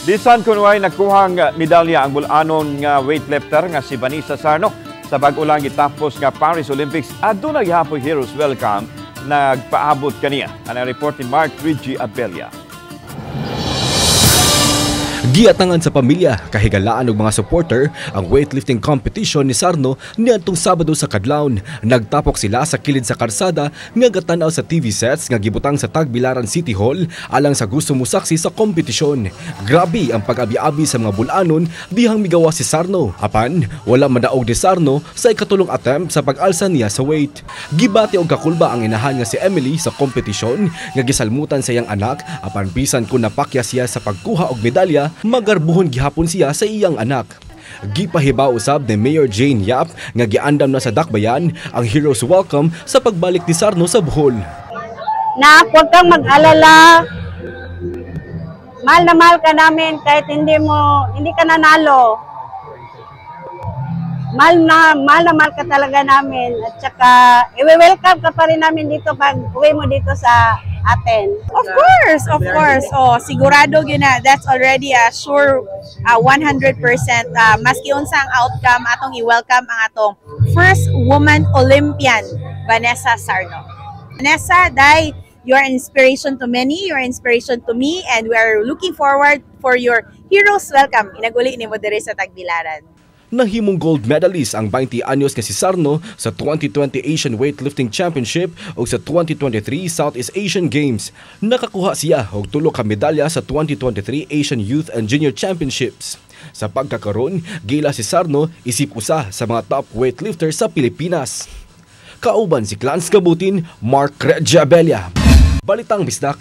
Bisan kung way nakuhang medalya ang bul-anon nga weightlifter nga si Vanessa Sarno sa bag-o lang gitapos nga Paris Olympics, aduna gihapoy Heroes Welcome nagpaabot kaniya. Ang report ni Mark Reggie Abella. Giatangan sa pamilya, kahigalaan og mga supporter ang weightlifting competition ni Sarno niadtong Sabado sa kadlawon. Nagtapok sila sa kilid sa karsada nga gatanaw sa TV sets nga gibutang sa Tagbilaran City Hall alang sa gusto mosaksi sa kompetisyon. Grabe ang pag-abi-abi sa mga bul-anon dihang migawa si Sarno. Apan wala madaog ni Sarno sa ikatulong attempt sa pag-alsa niya sa weight. Gibati og kakulba ang inahan nga si Emily sa kompetisyon nga gisalmutan sa iyang anak, apan bisan kung napakya siya sa pagkuha og medalya, magarbuhon gihapon siya sa iyang anak. Gipahibaw usab ni Mayor Jane Yap nga giandam na sa Dakbayan ang Heroes Welcome sa pagbalik ni Sarno sa Bohol. Nak, huwag kang mag-alala. Mahal na mahal ka namin kahit hindi ka nanalo. Mahal na mahal ka talaga namin. At saka, i-welcome ka pa rin namin dito pag uwi mo dito sa atin. Of course, of course. Oh, sigurado gyud na that's already a sure 100%, maski unsa ang outcome, atong i-welcome ang atong first woman Olympian, Vanessa Sarno. Vanessa, dai, you're an inspiration to many, you're an inspiration to me, and we are looking forward for your heroes welcome. Inaguli nimo diri sa Tagbilaran. Nahimong gold medalist ang 20 anyos nga si Sarno sa 2020 Asian Weightlifting Championship ug sa 2023 Southeast Asian Games. Nakakuha siya og tulo ka medalya sa 2023 Asian Youth and Junior Championships. Sa pagkakaron, gila si Sarno isip usa sa mga top weightlifter sa Pilipinas. Kauban si Clans Gabutin, Mark Regiabella. Balitang Bisdak.